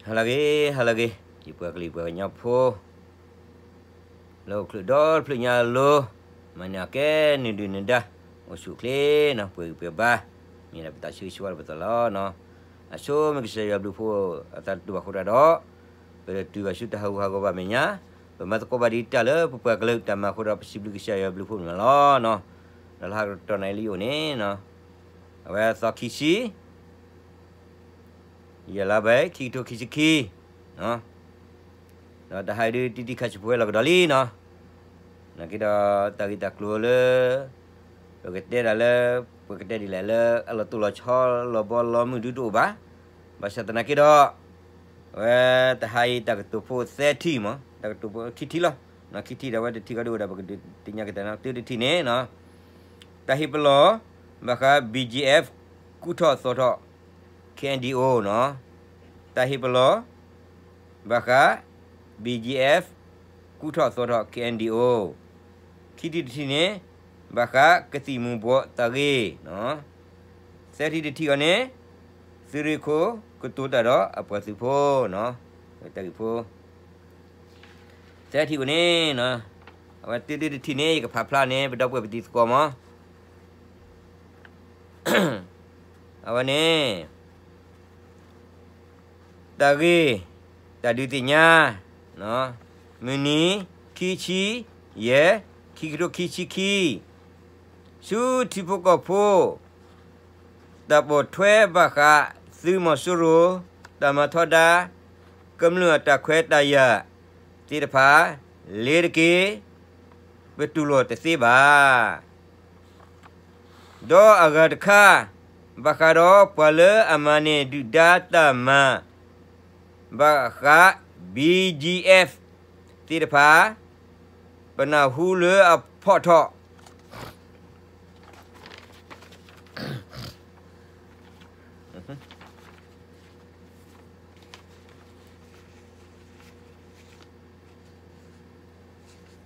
ဟါလၢအဂ့ၤ ဟါလၢအဂ့ၤ ယပှၤကလုာ်ပှၤကညီဖိ လၢအိၣ်ချုးဒီတဖျၢၣ်ညါအလိၤ, မၤန့ၢ်အီၤကဲနုာ်ဒုၣ်နဒါ အိၣ်ဆူၣ်အိၣ်ချ့နီၤ ပှဲၤဂံၢ်ပှဲၤဘါ, မ့ၢ်ဒၣ်ပတၢ်ဆၢဂ့ၤဆၢဝါလၢပသးလီၤနီၤ. အဆိမ့ၢ်ကစၢ်ယွၤဘျုးဖှိၣ်အသးတတူၢ်ဘၣ်ဃိတၢ်ဒီး ပတုၤဘၣ်ဆူတၢ်ဟးဂူာ်ဟးဂီၤဘၣ်မဲာ်ညါ, ပမၤသကိးဘၣ်ဒံးတၢ်လၢပပှၤကလုာ်တၢ်မၤအဃိဒီး ပစံးဘျုးကစၢ်ယွၤဘျုးဖှိၣ်န့ၣ်လီၤနီၤ. ဒီးလၢဟါကတီၢ်နံၤလၢယအိၣ်န့ၣ်နီၤ အဝဲသီခံဆံ ယဲၢ်လါဘဲ ခံကထိခံဆံခံ, ဒီးတဟါအံၤဒုးတံတံခါဆံးဖိဝဲလီၤကဒီးလံနီၤ. နာ်က့ဒီးတၢ်ဂ့ၢ်တၢ်ကျိၤလၢ ပကတဲဒၣ်လၢ ပကတဲဒ်လဲၣ်လၢအလီၤတိၢ်လီၤဆီလီၤဘီလီၤမုၢ်ဒုးတအိၣ်ဘၣ်. ဘၣ်ဆၣ်သနာ်က့ဒီး အဝဲတဟါအံၤတၢ်ကတိၤဖိသၢထံၣ်မး တၢ်ကတိၤဖိခံထံၣ်လီၤ. ခံထံၣ်ဒီးအဝဲတထံၣ်ဃီဒုးအိၣ်ဒီး ပကဒုးသ့ၣ်ညါက့ၤတၢ်နီၤ တုၤတထံၣ်န့ၣ် တၢ်ဟ့ၣ်ပလီၢ် ဘၣ်ဃး ဘီၣ်ကၠံၣ်အ့ၣ်ဖ် ကူၣ်ထီၣ်သိးထီၣ် ခ့ၣ်အဲၣ်ဒံၣ်အိၣ်နီၤ, တၢ်ဟ့ၣ်ပလီၢ် ဘၣ်ဃး ဘီၣ်ကၠံၣ်အ့ၣ်ဖ် ကူၣ်ထီၣ်သိးထီၣ် ခ့ၣ်အဲၣ်ဒံၣ်အိၣ်, ခံထံၣ်တထံၣ်န့ၣ် ဘၣ်ဃးကသံၣ်မူၤဘှီးတၢ်ဂ့ၢ်, သၢထံၣ်တထံၣ်အံၤန့ၣ် သုးရ့ၣ်ခိၣ်ကတိၤတၢ်ဒီးအပှၤသုးဖိနီၤ, တၢ်ဂ့ၢ်ဖိ သၢထံၣ်အံၤန့ၣ် အဝဲတုၤဒုးတထံၣ်န့ၣ် ယကဖးဖျါန့ၣ် ပဒီပုၢ်ဝဲၢ်ပတံၤသကိးမး, အဝဲန့ၣ် တၢ်ဂ့ၢ် တၢ်ဒုးသ့ၣ်ညါ မုၢ်နံၤ ခံဆံယဲၢ် ခံကထိခံဆံခံ, ဆူထံဖိကီၢ်ဖိ တၢ်ပိာ်ထွဲဘၣ်ဃး သုးမီၤစိရိၤ တၢ်မၤထီဒါ ကမျၢၢ်အတၢ်ခွဲးတၢ်ယာ်သ့ၣ်တဖၣ် လ့ၤတက့ၢ်, ပတူၢ်လိာ်တသ့ဘၣ်. ဒီးအဂၤတခါ ဘၣ်ဃးဒီးပှၤလၢအမၤန့ၢ်ဒုၣ်ဒါတၢ်မၤ ဘၣ်ဃး ဘီၣ်ကၠံၣ်အ့ၣ်ဖ် သ့ၣ်တဖၣ် ပနၢ်ဟူလၢအဖီၣ်ထီၣ်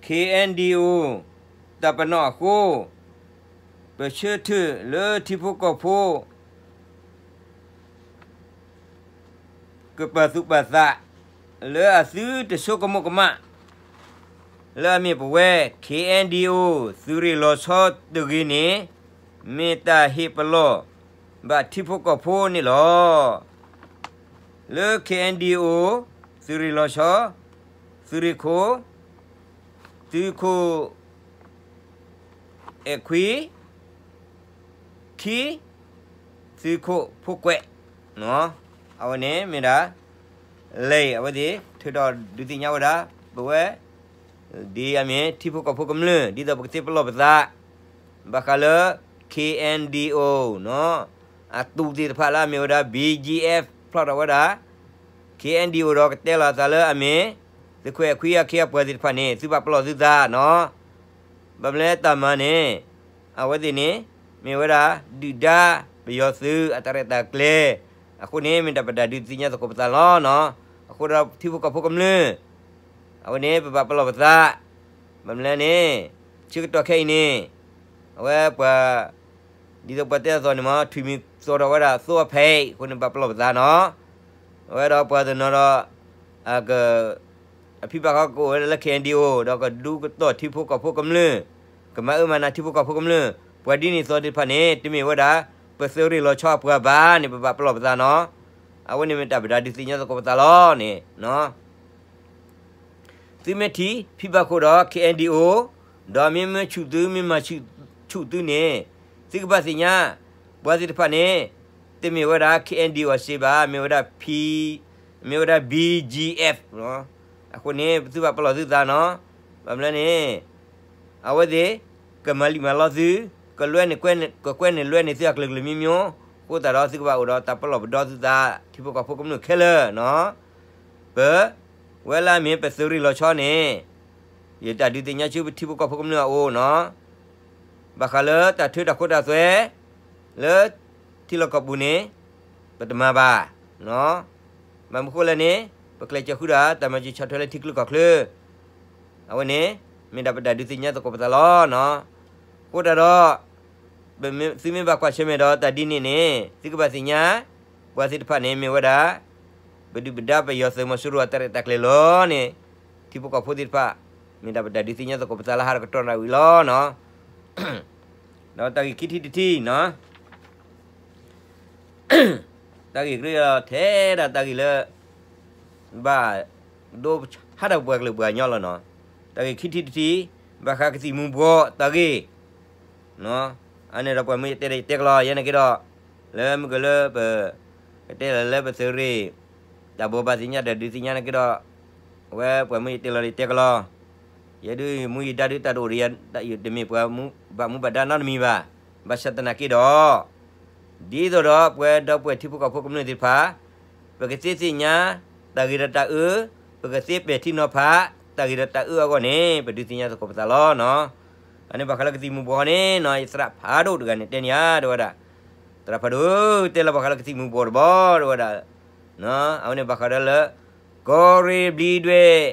ခ့ၣ်အဲၣ်ဒံၣ်အိၣ် တၢ်ပနီၣ်အဃိ ပဆၢထၢၣ်လၢထံဖိကီၢ်ဖိ ကပာ်သူၣ်ပာ်သး လၢအသုတဆိကမိၣ်ကမၣ် လၢအမ့ၢ်ပဝဲ ခ့ၣ်အဲၣ်ဒံၣ်အိၣ် သုးရ့ၣ်လီၤဆီတဂ့ၤန့ၣ် မ့ၢ်တၢ်ဟ့ၣ်ပလီၢ်ဘၣ်ထံဖိကီၢ်ဖိန့ၣ်လီၤ. လၢ ခ့ၣ်အဲၣ်ဒံၣ်အိၣ် သုးရ့ၣ်လီၤဆီ သုးရ့ၣ်ခိၣ် သုးခိၣ်အဲၣ်ခွံ ခံ သုးခိၣ်ဖိကွဲး အဝဲန့ၣ်မ့ၢ်ဒၣ် လဲၤအဝဲသ့ၣ် ထုးထီၣ်ဒုးသ့ၣ်ညါဝဲဒၣ် ပဝဲ ဒ်အမ့ၢ်ထံဖိကီၢ်ဖိကမျၢၢ် ဒ်သိးပကသ့ပလီၢ်ပသး ဘၣ်ဃးလၢ ခ့ၣ်အဲၣ်ဒံၣ်အိၣ် အသုးသ့ၣ်တဖၣ်လၢအမ့ၢ်ဝဲဒၣ် ဘီၣ်ကၠံၣ်အ့ၣ်ဖ် ဖျီၣ်ထီၣ်ဝဲဒၣ် ခ့ၣ်အဲၣ်ဒံၣ်အိၣ် ဒီးကတဲလီၤအသးလၢအမ့ၢ် သုးခိၣ်အဲၣ်ခွံအခ့အပှၤသ့ၣ်တဖၣ်န့ၣ် သုဘၣ်ပလီၢ်သုသးနီၤ ဘၣ်မနုၤလဲၣ်တၢ်မၤန့ၣ် အဝဲသ့ၣ်န့ၣ် မ့ၢ်ဝဲဒၣ် ဒုၣ်ဒါပယီၤသုးအတၢ်ရဲၣ်တၢ်ကျဲၤ အဃိန့ၣ် မ့ၢ်တၢ်ပဒၣ်ဒုးသ့ၣ်ညါသကိးပသးလီၤ. အဃိဒီးထံဖိကီၢ်ဖိကမျၢၢ် အဝဲန့ၣ် ပဘၣ်ပလီၢ်ပသး ဘၣ်မနုၤလဲၣ်န့ၣ် ဆၢကတီၢ်ခဲအံၤန့ၣ် အဝဲပှၤ ဒ်သိးပှၤတဲအသိးန့ၣ်မ့ၢ် ထွံၣ်မံၤသိးထီၣ်ဝဲဒၣ်သိအဖဲအံၤအဃိန့ၣ် ဘၣ်ပလီၢ်ပသးနီၤ အဝဲဒီးပှၤတနီၤဒီး အက အဖံးဘၣ်ဃးကအိၣ်ဝဲဒၣ်လၢ ခ့ၣ်အဲၣ်ဒံၣ်အိၣ် ဒီးကဒုးကတီၢ်ထံဖိကီၢ်ဖိကမျၢၢ် ကမၤအၢမၤနးထံဖိကီၢ်ဖိကမျၢၢ် ပှၤဒ်န့ၣ်သိးသ့ၣ်တဖၣ်န့ၣ် တမ့ၢ်ဝဲဒၣ် ပသုးရ့ၣ်လီၤဆီအပှၤဘၣ်န့ၣ် ပဘၣ်ပလီၢ်ပသးနီၤ အဝဲန့ၣ်မ့ၢ်တၢ်ပဒၣ်ဒုးသ့ၣ်ညါသကိးပသးလီၤန့ၣ် သုမ့ၢ်ထံၣ်ဖံးဘၣ်ဃုာ်ဒီး ခ့ၣ်အဲၣ်ဒံၣ်အိၣ် ဒီးမ့ၢ်မၤဆူၣ်သု မ့ၢ်မၤဆူၣ်သုန့ၣ် သုကဘၣ်သ့ၣ်ညါ ပှၤသ့ၣ်တဖၣ်န့ၣ် တမ့ၢ်ဝဲဒၣ် ခ့ၣ်အဲၣ်ဒံၣ်အိၣ်စ့ဘၣ် မ့ၢ်ဝဲဒၣ် မ့ၢ်ဝဲဒၣ် ဘီၣ်ကၠံၣ်အ့ၣ်ဖ် အဃိန့ၣ် သုဘၣ်ပလီၢ်သုသးနီၤ ဘၣ်မနုၤလဲၣ်န့ၣ် အဝဲသ့ၣ် ကမၤလံၣ်မၤလီသု ကကွဲန့ၢ်လွဲန့ၢ်သုအကလုာ်ကလုာ်မံမံၤ အဃိသတးဒီး သုကဘၣ်အိၣ်ဒီးတၢ်ပလီၢ်ပဒီသုသး ထံဖိကီၢ်ဖိကမျၢၢ်ခဲလၢာ်နီၤ ပ ဝဲလၢအမ့ၢ်ပသုးရ့ၣ်လီၤဆီန့ၣ် ယတၢ်ဒုးသ့ၣ်ညါဆူပထံဖိကီၢ်ဖိကမျၢၢ်အအိၣ်နီၤ ဘၣ်ဃးလၢတၢ်ထုးတၢ်ခိတၢ်သွဲ လၢထံလီၢ်ကီၢ်ပူၤန့ၣ် ပတမၤဘၣ် ဘၣ်မနုၤဃိလဲၣ်န့ၣ် ပကျဲးစၢးဃုဒၣ်တၢ်မၤစၢၤဆီၣ်ထွဲလၢထံချၢကီၢ်ချၢ အဝဲန့ၣ် မ့ၢ်ဒၣ်ပတၢ်ဒုးသ့ၣ်ညါသကိးပသးလီၤနီၤ အဃိသတးဒီး သုမ့ၢ်ဘၣ်ကွၢ်ဆၢၣ်မဲာ်ဒီးတၢ်ဒ်န့ၣ်န့ၣ် သုကဘၣ်သ့ၣ်ညါ ပှၤသ့ၣ်တဖၣ်န့ၣ် မ့ၢ်ဝဲဒၣ် ပဒုၣ်ပဒါပယီၤသုးမီၤစိရိၤအတၢ်ရဲၣ်တၢ်ကျဲၤလီၤန့ၣ်, ထံဖိကီၢ်ဖိသ့ၣ်တဖၣ် မ့ၢ်ဒၣ်ပတၢ်ဒုးသ့ၣ်ညါသကိးပသးလၢဟါဒီးကတီၢ်နၣ်ဝံၤလီၤနီၤ. ဒီးတၢ်ဂ့ၢ်ခံထံၣ်တထံၣ်နီၤ, တၢ်ဂ့ၢ်ကရၢထဲဒၣ်တၢ်ဂ့ၢ်လၢ ဘၣ်ဒိဟးထီၣ်ပပှၤကလုာ်ပှၤကညီလီၤနီၤ. တၢ်ဂ့ၢ်ခံထံၣ်တထံၣ် ဘၣ်ဃးကသံၣ်မူၤဘှီးတၢ်ဂ့ၢ် အန့ၣ်ဒီးပှၤမ့ၢ်ယတဲဒီးယတဲကလီၤ ယဲန့ၣ်က့ၤဒီး လၢမုၢ်ကလၢပ ကတဲလၢပသုးရ့ၣ် တၢ်ဘိးဘၣ်သ့ၣ်ညါတၢ်ဒုးသ့ၣ်ညါန့ၣ်က့ၤဒီး အဝဲပှၤမ့ၢ်ယတဲလီၤယတဲကလီၤ ယဲဒုးမူယဒါဒုးတၢ်တအိၣ်ဒီးယၤ ယတမ့ၢ်ပှၤဘၣ်မူဘၣ်ဒါနီတမံၤဘၣ်. ဘၣ်ဆၣ်သနာ်က့ဒီး ဒ်သိးဒီးပဝဲဒီပုၢ်ဝဲၢ်ထံဖိကီၢ်ဖိကမျၢၢ်သ့ၣ်တဖၣ် ပကသ့သ့ၣ်ညါ တၢ်ဂ့ၤဒီးတၢ်အၢ, ပကသ့ပဲာ်ထံနီၤဖး တၢ်ဂ့ၤဒီးတၢ်အၢအဂီၢ်န့ၣ် ပဒုးသ့ၣ်ညါသကိးပသးလီၤနီၤ. အန့ၣ်ဘၣ်ဃးလၢကသံၣ်မူၤဘှီးန့ၣ်နီၤ ယသရၣ်ဖးဒိၣ်တဂၤန့ၣ်တဲန့ၢ်ဧါ တဲဝဲဒၣ်, သရၣ်ဖးဒိၣ် တဲလီၤဘၣ်ဃးလၢကသံၣ်မူၤဘှီးတဘျီ တဲဝဲဒၣ်, အဝဲန့ၣ်ဘၣ်ဃးဒီးလၢ ကီၢ်ရ့ၣ်ဘျံးဒွဲၣ်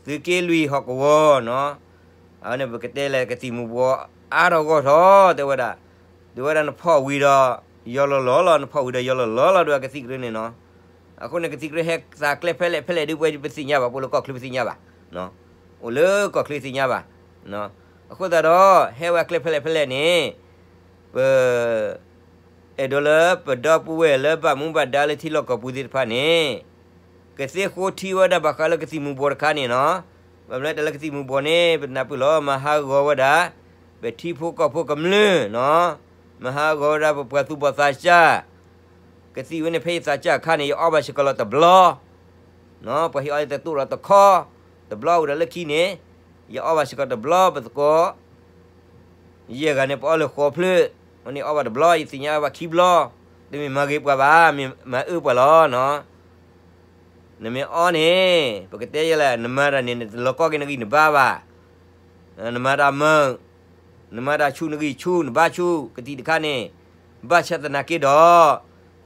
သုးက့လွံၢ်ဟီၣ်ကဝီၤနီၤ, အဝဲန့ၣ်ပကတဲလၢကသံၣ်မူၤဘှီးအါထီၣ်ဂီၢ်ထီၣ် တဲဝဲဒၣ်, ဒ်ဝဲဒၣ်နဖီၣ်ဝံၤဒီး ယီၤလီၤလီၤလီၤ နဖီၣ်ဝံၤဒီးယီၤလီၤလီၤလီၤ ဒ်ဝဲကသံၣ်ကရၢန့ၣ်နီၤ, အဃိန့ၣ်ကသံၣ်ကရၢဟဲသးကျဲဖဲလဲၣ်ဖဲလဲၣ်ဒ်ပဝဲပသ့ၣ်ညါဘၣ် ပအိၣ်လၢကီၢ်ချၢပသ့ၣ်ညါဘၣ်, အိၣ်လၢကီၢ်ချၢသ့ၣ်ညါဘၣ်, အဃိသတးဒီး ဟဲဝဲအကျဲဖဲလဲၣ်ဖဲလဲၣ်န့ၣ် ပ အဲၣ်ဒိးလၢပဒီပုၢ်ဝဲၢ်လၢဘၣ်မူဘၣ်ဒါလၢထံလီၢ်ကီၢ်ပူၤသ့ၣ်တဖၣ်န့ၣ် ကသ့ဃိထံဝဲဒၣ်ဘၣ်ဃးလၢကသံၣ်မူၤဘှီးတခါန့ၣ်နီၤ, ဘၣ်မနုၤတၢ်လၢကသံၣ်မူၤဘှီးန့ၣ် ပနၢ်ပၢၢ်လီၤ မၤဟးဂီၤဝဲဒၣ် ပထံဖိကီၢ်ဖိကမျၢၢ်နီၤ, မၤဟးဂီၤဝဲဒၣ်ပပှၤသူၣ်ဘီၣ်သးစၢ်, ကသံၣ်ဝဲန့ၣ်ဖဲယသးစၢ်အခါန့ၣ် ယအီၣ်ဘၣ်စ့ၢ်ကီးလီၤတဘျီ ပှၤဟ့ၣ်အီၣ်ယတတူၢ်ဒီးတခီ, တဘျီအိၣ်ဒီးလၢခံန့ၣ် ယအီၣ်ဘၣ်စ့ၢ်ကီးတဘျီ ပသကိး ယဲၢ်ဂၤန့ၣ် ပအီၣ်လၢဃိးဖျၢၣ်, အန့ၣ်အီၣ်ဘၣ်တဘျီ ယသ့ၣ်ညါဘၣ်ခံဘျီ, တမ့ၢ်မၤဂ့ၤပှၤဘၣ်, မ့ၢ်မၤအၢပှၤလီၤနီၤ, နမ့ၢ်အီၣ်န့ၣ် ပကတဲယဲလဲၣ် နမၤတၢ်န့ၣ် နတလီၤကီက့ၤနဂံၢ်နဘါဘၣ်, နမၤတၢ်မုာ်, နမၤတၢ်ဆူၣ်နဂံၢ်ဆူၣ် နဘါဆူၣ် ကသံၣ်တခါန့ၣ်, ဘၣ်ဆၣ်သနာ်က့ဒီး,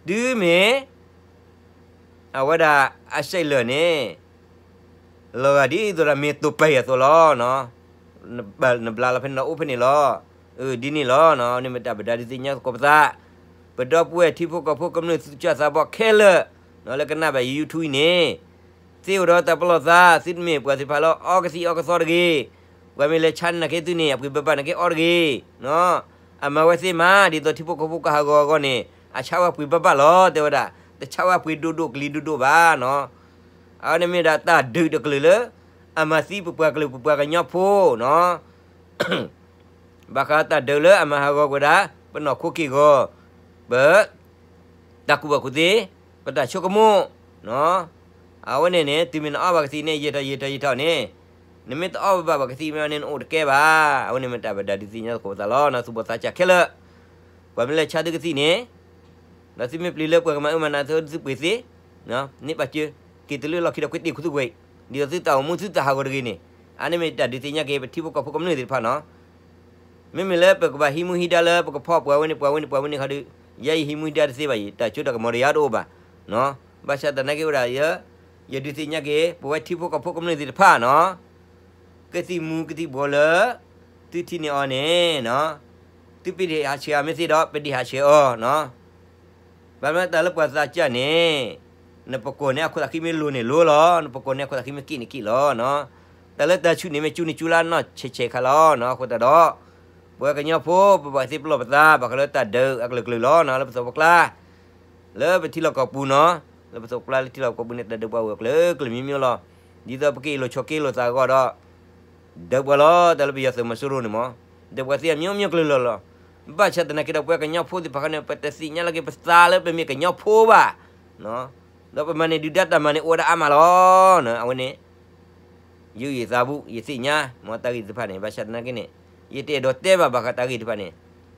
တုၤမ့ၢ် အဝဲဒၣ်အစဲးလၢာ်န့ၣ် လီၤဂာ်ဒ်သိးဒီးမ့ၢ်တိာ်ပာ်အသိးလီၤ. နဘျါလီၤဖဲန့ၣ်ဒီးအိၣ်ဖဲန့ၣ်လီၤ. ဒ်န့ၣ်လီၤ. န့ၣ်မ့ၢ်တၢ်ပဒုးသ့ၣ်ညါသကိးပသး, ပဒီပုၢ်ဝဲၢ်ထံဖိကီၢ်ဖိကမျၢၢ်သူၣ်စၢ်သးဘီၣ်ခဲလၢာ်, လၢကနၣ်ဘၣ် YouTube အံၤန့ၣ်, သ့အိၣ်ဒီးတၢ်ပလီၢ်သး, သုတမ့ၢ်ပှၤသ့ၣ်တဖၣ်လၢအီကသံၣ်အီကသီတဂ့ၤ, ပှၤမ့ၢ်လဲၤဆါန့ၢ်က့ၤသုန့ၣ် အပှ့ၤဘၣ်ဘၣ်န့ၢ်က့ၤအီတဂ့ၤ. အမၤဝဲသ့မး ဒ်သိးထံဖိကီၢ်ဖိကဟးဂီၤအဂီၢ်န့ၣ် အဆါဝဲပှ့ၤဘၣ်ဘၣ်လီၤ တဲဝဲဒၣ်, တဆါဝဲပှ့ၤဒိၣ်ဒိၣ်ကလံၤဒိၣ်ဒိၣ်ဘၣ်နီၤ. အဝဲန့ၣ်မ့ၢ်ဒၣ်တၢ်ဒုးတကလုာ်လၢ အမၤသံပပှၤကလုာ်ပပှၤကညီဖိနီၤ. ဘၣ်ဃးတၢ်ဒုးလၢအမၤဟးဂီၤကွံာ်ဒၣ် ပနီၢ်ခိက့ၢ်ဂီၤ, ပ တၢ်ကူၣ်ဘၣ်ကူၣ်သ့, ပတၢ်ဆိကမိၣ်, အဝဲန့ၣ်န့ၣ် တုၤမ့ၢ်နအီၣ်ဘၣ်ကသံၣ်န့ၣ် ယံာ်ထီၣ်ယံာ်ထီၣ်ယံာ်ထီၣ်န့ၣ်, နမ့ၢ်တအီၣ်ဘၣ်ဘၣ်ကသံၣ်မ့ၢ်န့ၣ် နအိၣ်တကဲဘၣ်. အဝဲန့ၣ်မ့ၢ်တၢ်ပဒုးသ့ၣ်ညါသကိးပသးလီၤ. သူၣ်ဘီၣ်သးစၢ်ခဲလၢာ်, ပှၤမ့ၢ်လဲၤဆါသုကသံၣ်န့ၣ် ဒီးသုမ့ၢ်ပျံၤလၢပှၤကမၤအၢမၤနးသု သုပှ့ၤသ့, န့ၢ်ဘၣ်စၢၤ, က့ၤတလၢလီၢ်ခံဒီးကွ့တ့ၢ်ခူသူၣ်ကွ့ၤ, ဒ်သိးသုတၢ်အိၣ်မူသုတၢ်ဟးဂီၤတဂ့ၤန့ၣ်, အန့ၣ်မ့ၢ်တၢ်ဒုးသ့ၣ်ညါက့ၤ ပထံဖိကီၢ်ဖိကမျၢၢ်သ့ၣ်တဖၣ်နီၤ. မ့မ့ၢ်လၢပကဘၣ်ဟံးမူဟံးဒါလၢပကဖီၣ်ပှၤဝဲန့ၣ်ပှၤဝဲန့ၣ်ပှၤဝဲန့ၣ်ခီဒီး, ယဲယဟံးမူဟံးဒါတသ့ဘၣ်အံၤ တၢ်စိတၢ်ကမီၤဒီးယၤတအိၣ်ဘၣ်. ဘၣ်ဆၣ်သနာ်က့ဝဲဒၣ် ယဒုးသ့ၣ်ညါက့ၤ ပဝဲထံဖိကီၢ်ဖိကမျၢၢ်သ့ၣ်တဖၣ်နီၤ, ကသံၣ်မူၤကသံၣ်ဘှီးလၢ သုထံၣ်န့ၢ်အီၤန့ၣ်, သုပဒ့ၣ်ဟးဆှဲးအီၤမ့ၢ်သ့ဒီး ပဒ့ၣ်ဟးဆှဲးအီၤ ဘၣ်မနုၤတၢ်လၢပှၤသးစၢ်န့ၣ်, နပကိာ်န့ၣ်အခိၣ်သးဃံမ့ၢ်လိၤန့ၣ်လိၤလီၤ, နပကိာ်န့ၣ်အခိၣ်သးဃံမ့ၢ်က့ၣ်န့ၣ်က့ၣ်လီၤ. တၢ်လၢတၢ်ဆူၣ်န့ၣ်မ့ၢ်ဆူၣ်န့ၣ်ဆူၣ်လၢနီၢ်ဆဲးဆဲးခါလီၤ. အဃိသတးဒီး, ပဝဲကညီဖိ ပဘၣ်သ့ပလီၢ်ပသး ဘၣ်ဃးလၢတၢ်ဒုးအကလုာ်ကလုာ်လီၤ လၢပသိးပကျါ လၢပထံလီၢ်ကီၢ်ပူၤနီၤ, လၢပသိးပကျါလၢထံလီၢ်ကီၢ်ပူၤန့ၣ် တၢ်ဒုးပှၤအိၣ်အကလုာ်ကလုာ်မံၤမံၤလီၤ. ဒ်သိးပက့ၤလိာ်ဆိးက့လိာ်သးအဂီၢ်ဒီး ဒုးပှၤလီၤ. တၢ်လၢပယီၤသုးမီၤစိရိၤန့ၣ်မး, ဒုးပှၤသ့အမျိုးမျိုးကလုာ်လီၤလီၤ. ဘၣ်ဆၣ်သနာ်က့ဒီးပဝဲကညီဖိသ့ၣ်တဖၣ်န့ၣ် ပတသ့ၣ်ညါလၢက့ၤပသးလၢပမ့ၢ်ကညီဖိဘၣ်, ဒီးပမၤန့ၢ်ဒုၣ်ဒါတၢ်မၤန့ၣ်အိၣ်ဝဲဒၣ်အါမးလီၤ. အဝဲန့ၣ် ယုၢ်ယသးဘူး ယသ့ၣ်ညါ မ်တၢ်ဂ့ၢ်သ့ၣ်တဖၣ်န့ၣ် ဘၣ်ဆၣ်သနာ်က့န့ၣ်, ယတအဲၣ်ဒိးတဲဘၣ်ဘၣ်ဃးတၢ်ဂ့ၢ်တဖၣ်န့ၣ်,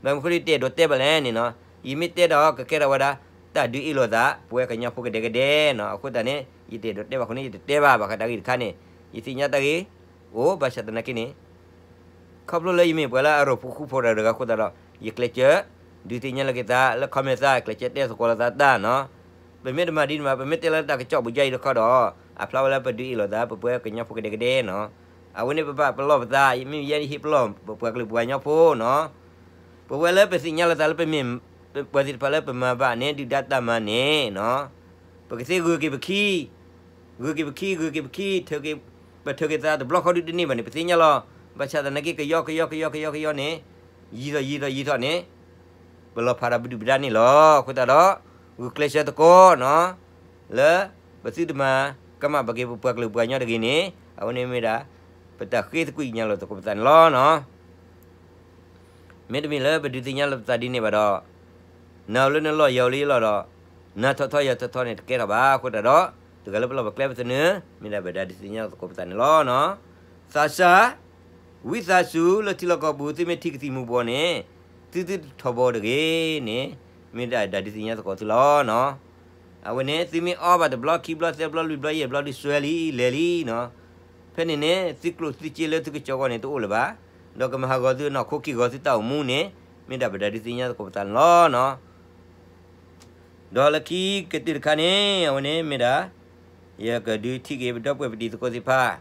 ဘၣ်မနုၤဃိလၢယတအဲၣ်ဒိးတဲဘၣ်လဲၣ်န့ၣ်နီၤ, ယမ့ၢ်တဲဒီးကကဲထီၣ်ဝဲဒၣ် တၢ်ဒုးအ့ၣ်လိာ်သး ပဝဲကညီဖိကဒဲကဒဲနီၤ, အဃိသတးန့ၣ် ယတအဲၣ်ဒိးတဲဘၣ်အဃိန့ၣ် ယတတဲဘၣ်ဘၣ်ဃးတၢ်ဂ့ၢ်တခါန့ၣ်, ယသ့ၣ်ညါတၢ်ဂ့ၢ် အိၣ် ဘၣ်ဆၣ်သနာ်က့န့ၣ် ခီဖျိလၢယမ့ၢ်ပှၤလၢအရိၣ်ဖှိၣ်ဃူဖိးတၢ်တဂၤအဃိသတးဒီး ယကျဲးစၢး ဒုးသ့ၣ်ညါလၢက့ၤသး လၢ comment သး ကျဲးစၢးတဲသကိးလိာ်သးတၢ်နီၤ, ပမ့ၢ်တမၤဒ်န့ၣ်မး ပမ့ၢ်တဲလၢတၢ်ကစီၣ်ပူၤယါအံၤတခီဒီး အဖျါဝဲလၢပဒုးအ့ၣ်လိာ်သး ပပှၤကညီဖိကဒဲကဒဲနီၤ, အဝဲန့ၣ်ပဘၣ်ပလီၢ်ပသး မ့ၢ်ယဲဟ့ၣ်ပလီၢ် ပပှၤကလုာ်ပှၤကညီဖိနီၤ, ပဝဲလၢပသ့ၣ်ညါလိာ်သးလၢပမ့ၢ် ပှၤသ့ၣ်တဖၣ်လၢပမၤဘၣ်န့ၣ် ဒုၣ်ဒါတၢ်မၤန့ၣ်နီၤ, ပကသ့ဂုၤက့ၤပခံ, ဂုၤက့ၤပခံ, ဂုၤက့ၤပခံ, ပထုးက့ၤသးတဘျီဃီဒုတန့ၢ်ဘၣ်န့ၣ် ပသ့ၣ်ညါလီၤ. ဘၣ်ဆၣ်သနာ်က့ ကယီကယီကယီကယီကယီန့ၣ်, ယံာ်ထီၣ်ယံာ်ထီၣ်ယံာ်ထီၣ်န့ၣ်, ပလီၤဖးဒီးပဒုၣ်ပဒါန့ၣ်လီၤ. အဃိသတးဒီး ဂုာ်ကျဲးစၢးသကိးနီၤ, လၢပသုတမၤကမၣ်ဘၣ်က့ၤပပှၤကလုာ်ပှၤကညီတဂ့ၤန့ၣ်, အဝဲန့ၣ်မ့ၢ်ဒၣ် ပတၢ်ဃ့သကွံာ်ကညးလီၤသကိးပသးန့ၣ်လီၤနီၤ. မ့တမ့ၢ်လၢပဒုးသ့ၣ်ညါလီၤပသးဒ်န့ၣ်ဘၣ်ဒီး, နၤအိၣ်လၢနလီၢ်ယၤအိၣ်လၢယလီၢ်ဒီး, နၤထီၣ်ထီယၤထီၣ်ထီန့ၣ်တကဲထီၣ်ဘၣ်. အဃိသတးဒီး တဂၤလၢပလီၢ်ပကျဲပသနၢၣ် မ့ၢ်ဒၣ်ပဒုးသ့ၣ်ညါလီၤသကိးပသးန့ၣ်လီၤနီၤ. သးစၢ်, ဝံသးစူၤလၢထံလီၢ်ကီၢ်ပူၤ သုမ့ၢ်ထံၣ်ကသံၣ်မူၤဘှီးန့ၣ်, သုသုထီဘိတဂ့ၤန့ၣ်, မ့ၢ်ဒၣ်ဒုးသ့ၣ်ညါသကိးသုလီၤနီၤ. အဝဲန့ၣ် သုမ့ၢ်အီဘၣ်တဘျီခံဘျီသၢဘျီလွံၢ်ဘျီယဲၢ်ဘျီဒုးစွဲလံလဲၤလံနီၤ. ဖဲန့ၣ်န့ၣ် သုကျိၣ်သုစ့လၢသုကစီၢ်ဂီၢ်န့ၣ်တအိၣ်လၢၤဘၣ်, ဒီးကမၤဟးဂီၤသုနီၢ်ခိက့ၢ်ဂီၤသုတၢ်အိၣ်မူန့ၣ်, မ့ၢ်ဒၣ်ပဒုးသ့ၣ်ညါသကိးပသးန့ၣ်လီၤနီၤ. ဒီးလၢခံကတၢၢ်တခါန့ၣ် အဝဲန့ၣ်မ့ၢ်ဒၣ် ယကဒုးထံၣ်က့ၤပဒီပုၢ်ဝဲၢ်ပတံၤသကိးသ့ၣ်တဖၣ်,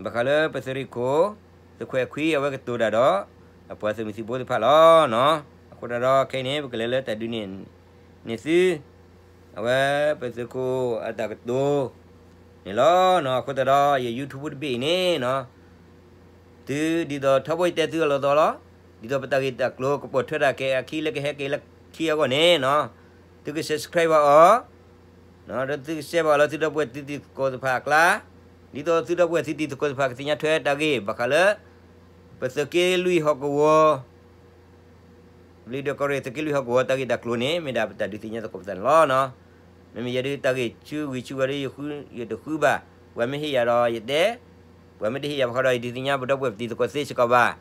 ဘၣ်ဃးလၢပသုးရ့ၣ်ခိၣ် သုးခွဲးခွံအဝဲကတိၤတၢ်ဒီး အပှၤသုးမုၢ်သံၣ်ဘိသ့ၣ်တဖၣ်လီၤနီၤ. အဃိသတးဒီးခဲအံၤန့ၣ် ပကလဲၤလၢတၢ်ဒုးန့ၣ် န့ၢ်သု အဝဲပသုးခိၣ်အတၢ်ကတိၤန့ၣ်လီၤနီၤ. အဃိသတးဒီး ယ YouTube တဘ့ၣ်အံၤန့ၣ်နီၤ သုဒ်သိးထီဘိယတဲသုအလီၢ်သီလီၤ, ဒ်သိးပတၢ်ဂ့ၢ်တၢ်ကျိၤကပိာ်ထွဲတၢ်ကဲအခံလၢကဟဲက့ၤလၢခံအဂီၢ်န့ၣ်နီၤ, သုက subscribe ဘၣ်အီၤ, ဒီးသုက share ဘၣ်အီၤလၢသုဒီပုၢ်ဝဲၢ်သုတံၤသကိးသ့ၣ်တဖၣ်အကျါ, ဒ်သိးသုဒီပုၢ်ဝဲၢ်သုတံၤသကိးသ့ၣ်တဖၣ်ကသ့ၣ်ညါထွဲတၢ်ဂ့ၢ် ဘၣ်ဃးလၢ ပသုးက့လွံၢ်ဟီၣ်ကဝီၤ ဘျံးဒွဲၣ်ကီၢ်ရ့ၣ်သုးက့လွံၢ်ဟီၣ်ကဝီၤတၢ်ဂ့ၢ်တၢ်ကျိၤန့ၣ် မ့ၢ်ဒၣ်ပတၢ်ဒုးသ့ၣ်ညါသကိးပသးန့ၣ်လီၤနီၤ. မ့မ့ၢ်ယဲဒုးတၢ်ဂ့ၢ်ဆူဂံၢ်ဆူဝါဒီး ယတဃုဘၣ်, ပှၤမ့ၢ်ဟ့ၣ်ယၤဒီးယတဲ, ပှၤမ့ၢ်တဟ့ၣ်ယၤဘၣ်ဃီဒီး ယဒုးသ့ၣ်ညါပဒီပုၢ်ဝဲၢ်ပတံၤသကိးသ့စ့ၢ်ကီးဘၣ်.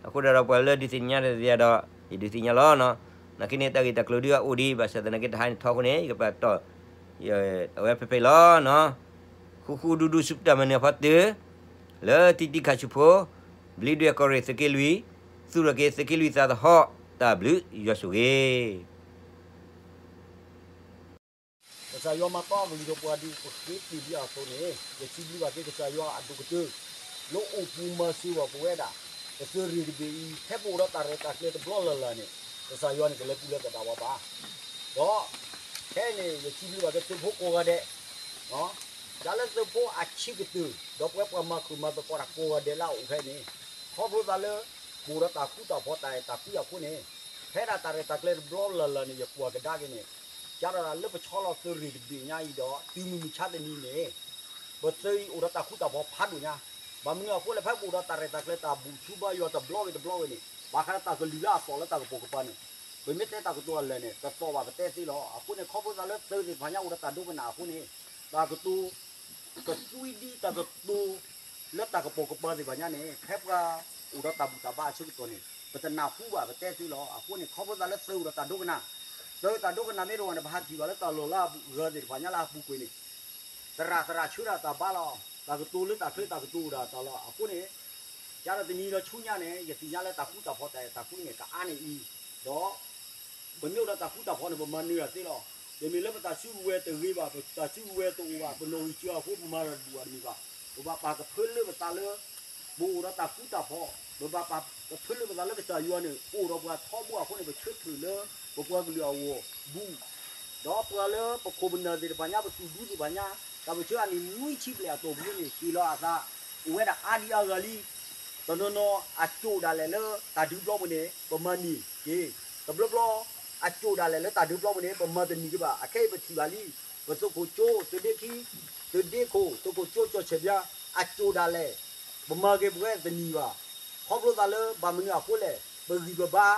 အဃိဒီးပှၤလၢဒုးသ့ၣ်ညါတသ့ဒီး ယဒုးသ့ၣ်ညါလီၤနီၤ. နာ်က့န့ၣ် တၢ်ဂ့ၢ်တၢ်ကျိၤဒုးအအိၣ်ဒံး ဘၣ်ဆၣ်သနာ်က့တဟါန့ၣ်ထီအဃိန့ၣ် ယကပာ်တီၢ် အဝဲဖဲဖဲလီၤနီၤ. ဃူဃူဒူဒူဆူပတၢ်မၤနၢၤအဖီတၢၢ် လၢတံတံခးဆူဖိ, ဘျံးဒွဲၣ်ကီၢ်ရ့ၣ်သုးက့လွံၢ်, သူၣ်ထီၣ်က့ၤသုးက့လွံၢ်သးသဟီၣ်, တၢ်ဘျုးယွၤဆိၣ်ဂ့ၤ. ကစၢ်ယွၤမၤတီအကလုၢ်ဒီးပှၤဒ်ပဃ့တ့ၢ်လံအသိးန့ၣ် ယစံးဘျုးဘၣ်က့ၤကစၢ်ယွၤအဒိၣ်ကတၢၢ် လၢအိၣ်ပူၤမၤစၢၤဘၣ်ပဝဲဒၣ် ပသုးရ့ၣ်တဘ့ၣ်အံၤ ဖဲပအိၣ်ဒီးတၢ်ရဲၣ်တၢ်ကျဲၤတဘျီလၢ်လၢ်န့ၣ် ကစၢ်ယွၤန့ၣ်ကလဲၤပူၤလၢသဒၣ်ဝဲဘၣ်. ဒီး ခဲအံၤန့ၣ် ယစံးဘျုးဘၣ်က့ၤသုးဖိကိးဂၤဒဲး ဒ်လၢသုးဖိအဆံးကတၢၢ် ဒီးပဝဲပှၤမၤဃုာ်မၤသကိးတၢ်ကိးဂၤဒဲးလၢအအိၣ်ဖဲန့ၣ် ခီဖျိသးလၢ ပအိၣ်ဒီးတၢ်ဃူတၢ်ဖိးတၢ်အဲၣ်တၢ်ကွံအဃိန့ၣ် ဖဲဒၣ်တၢ်ရဲၣ်တၢ်ကျဲၤတဘျီလၢ်လၢ်န့ၣ် ယကွၢ်ကဒါက့ၤန့ၣ် ကဒီးလၢပဆီလီၤသုးရ့ၣ်တဘ့ၣ်ညါအံၤဒီး တုၤမုၢ်မဆါတနံၤန့ၣ် ပသုးအံၤအိၣ်ဒီးတၢ်ဃူတၢ်ဖိးဖးဒိၣ်ညါ, ဘၣ်မနုၤအဃိလဲၣ် ဖဲပအိၣ်ဒီးတၢ်ရဲၣ်တၢ်ကျဲၤတၢ်ဘူၣ်ထူဘါယွၤတဘျီဂ့ၤတဘျီဂ့ၤန့ၣ် ဘၣ်ဃးဒီးတၢ်ကလုၢ်လၢအသီၣ်လၢတၢ်ကပိာ်ကပၤန့ၣ် ပမ့ၢ်တဲတၢ်ကတိၤအလၢာ်န့ၣ် တသီၣ်ဘၣ်ပတဲသ့လီၤ. အဃိန့ၣ် ခီဖျိသးလၢသုးသ့ၣ်တဖၣ်ညါအိၣ်ဒီးတၢ်ဒိကနၣ်အဃိန့ၣ် တၢ်ကတိၤ ကသွံဒံးတၢ်ကတိၤ လၢတၢ်ကပိာ်ကပၤသ့ၣ်တဖၣ်ညါန့ၣ် ဖဲပှၤအိၣ်ဒီးတၢ်ဘူၣ်တၢ်ဘါအဆၢကတီၢ်န့ၣ် ပတနၢ်ဟူဘၣ်ပတဲသ့လီၤ. အဃိန့ၣ် ခီဖျိသးလၢသုးအိၣ်ဒီးတၢ်ဒိကနၣ်, သုးတၢ်ဒိကနၣ်မ့ၢ်တအိၣ်န့ၣ် ပဟးထံၣ်ဘၣ်လၢတၢ်လီၢ်လၢအဂၤသ့ၣ်တဖၣ်ညါလၢအပူၤကွံာ်န့ၣ် သရၣ်သရၣ်ဆၢတၢ်တၢ်ဘါလီၤ. တၢ်ကတိၤလၢတၢ်ချၢတၢ်ကတိၤအိၣ်ဒီးတၢ်လီၤ. အဃိန့ၣ် ကဒီးတနံၤဒီးဆူညါန့ၣ် ယသ့ၣ်ညါလၢတၢ်ဃူတၢ်ဖိးတၢ်အဲၣ်တၢ်ကွံန့ၣ် ကအါန့ၢ်အံၤ, ဒီး ပမ့ၢ်အိၣ်ဒီးတၢ်ဃူတၢ်ဖိးန့ၣ် ပမၤနၢၤတၢ်သ့လီၤ. တမ့ၢ်လၢပတၢ်စုကဝဲၤတဂ့ၤဘၣ်, ပတၢ်စုကဝဲၤတအိၣ်ဘၣ်, ပနီၣ်ဂံၢ်စၢၤအဃိ ပမၤတၢ်တဘူၣ်ဘၣ်တမ့ၢ်ဘၣ်. ပဘၣ်ပာ်ကဖၢလၢပသးလၢ ပအိၣ်ဒီးတၢ်ဃူတၢ်ဖိး, ပဘၣ်ပာ်ကဖၢလၢပသးလၢကစၢ်ယွၤန့ၣ် အိၣ်ဒီးပှၤထီဘိအဃိန့ၣ် ပဆၢထၢၣ်လၢ ပပှၤကလုာ်အဂီၢ်ဘူး ဒီးပှၤလၢပခိၣ်ပနၢ်သ့ၣ်တဖၣ်ညါ ပသူၣ်ဒူသ့ၣ်တဖၣ်ညါ တၢ်ပၢၢ်ဆၢအနံၣ်နွံဆံဘျဲၣ်အတီၢ်ပူၤန့ၣ် ဟ့ၣ်လီၤအသး အိၣ်ဝဲဒၣ်အါဒံအါဂၤလံ. တနီၤနီၤအစိာ်ဒၣ်လဲာ်လၢတၢ်ဒုးပျီပူၤန့ၣ် ပမၤန့ၢ်က့ၤ, တဘျီဘျီ အစိာ်ဒၣ်လဲာ်လၢတၢ်ဒုးပျီပူၤန့ၣ် ပမၤတန့ၢ်က့ၤဘၣ်. အခဲအံၤပထံၣ်ဘၣ်လံ, ပသုးခိၣ်ကၠိ သုးဒ့ခံ, သုးဒ့ခိၣ် သုးခိၣ်ကၠိကၠီၣ်ဆဲၣ်ဘျါ အစိာ်ဒၣ်လဲာ် ပမၤက့ၤပဝဲတန့ၢ်ဘၣ်. ခီဖျိသးလၢဘၣ်မနုၤအဃိလဲၣ်, ပဂံၢ်ပဘါ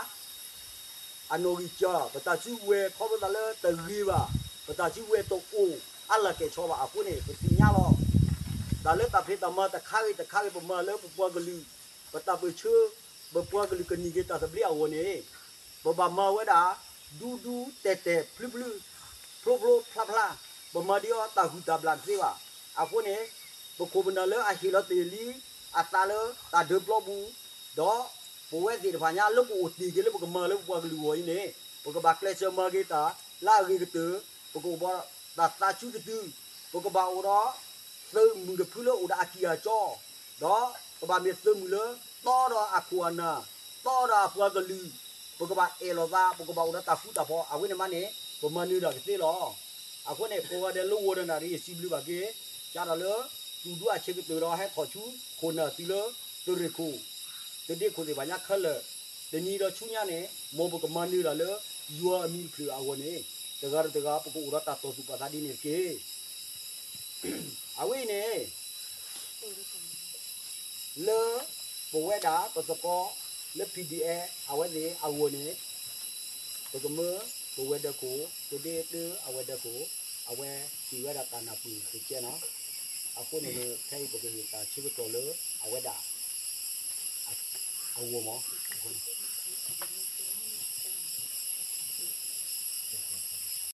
အနီၣ်ဂံၢ်စၢ် ပတၢ်စုကဝဲၤ ခီဖျိသးလၢတဂ့ၤဘၣ်, ပတၢ်စုကဝဲၤတအိၣ်အါလၢ်ကဲၣ်ဆိးဘၣ်အဃိန့ၣ် ပသ့ၣ်ညါလီၤ. တၢ်လၢတၢ်ဖံးတၢ်မၤတခါဂ့ၤတခါဂ့ၤ ပမၤလၢပပှၤကလုာ် ပတၢ်ပၢၢ်ဆၢ ပပှၤကလုာ်ကန့ၢ်က့ၤတၢ်သဘျ့အဂီၢ်န့ၣ် ပဘၣ်မၤဝဲဒၣ် ဒူဒူတဲာ်တဲာ်ဖျုဖျု ဖျိဖျိဖျါဖျါ, ပမၤဒ်အီၤတၢ်ဂုၤတၢ်ဘျၣ်တသ့ဘၣ်. အဃိန့ၣ် ပခိၣ်ပနၢ်လၢအဟ့ၣ်လီၤတ့ၢ်လံအသးလၢတၢ်ဒုးပျီပူၤ ဒီးပဝဲသ့ၣ်တဖၣ်ညါလၢပအိၣ်တ့ၢ်က့ၤလၢပကမၤလၢပပှၤကလုာ်အဂီၢ်အံၤန့ၣ် ပကဘၣ်ကျဲးစၢးမၤက့ၤတၢ်လၢအဂ့ၤကတၢၢ်, ပကအိၣ်ဘၣ်တၢ်သးဆူကတုၤ, ပကဘၣ်အိၣ်ဒီး သုးမုၢ်တဖုလၢအိၣ်ဒီးအကံၢ်အစီ, ဒီးကဘၣ်မ့ၢ်သုးမုၢ်လၢတီဒီးအခိၣ်အနၢ်, တီဒီးအပှၤကလုာ်, ပကဘၣ်အဲၣ်လိာ်သး, ပကဘၣ်အိၣ်ဒီးတၢ်ဃူတၢ်ဖိး, အဝဲန့ၣ်မးန့ၣ် ပမၤနၢၤတၢ်ကသ့လီၤ. အဃိန့ၣ် ကိးဂၤဒဲးလၢဂီၤဒီးနၣ်ရံၣ် ယစံးဘျုးဘၣ်က့ၤ ကဒီးလၢ သူၣ်ဒူအဆၢကတၢၢ်ဒီးဟဲထီၣ်ဆူ ခိၣ်နၢ်တုၤလၢ တရ့ၣ်ခိၣ် တဒ့ခိၣ်သ့ၣ်တဖၣ်ညါခဲလၢာ်, တနံၤဒီးဆူညါန့ၣ် မ်ပကမၤနၢၤတၢ်လၢ ယွၤအမံၤတဖျၢၣ်အဂီၢ်န့ၣ် တဂၤဒီးတဂၤ ပကအိၣ်ဒီးတၢ်တီၢ်သူၣ်ပာ်သးဒ်န့ၣ်တက့ၢ်. အဝဲအံၤန့ၣ် လၢ ပဝဲဒၣ်ပသကိး လၢ P D F အဝဲသ့ၣ်အဂီၢ်န့ၣ် ပကမၢ ပဝဲၤဒၢးခိၣ် ပဒ့တၢအဝဲၤဒၢးခိၣ် အဝဲဟ့ၣ်ဝဲဒၣ်တၢ်နၢ်ပၢၢ်တကဲနီၤ. အဃိန့ၣ် ခဲအံၤပကဟ့ၣ်တၢ်ဆၢကတီၢ်လၢအဝဲဒၣ် အဂီၢ်မး.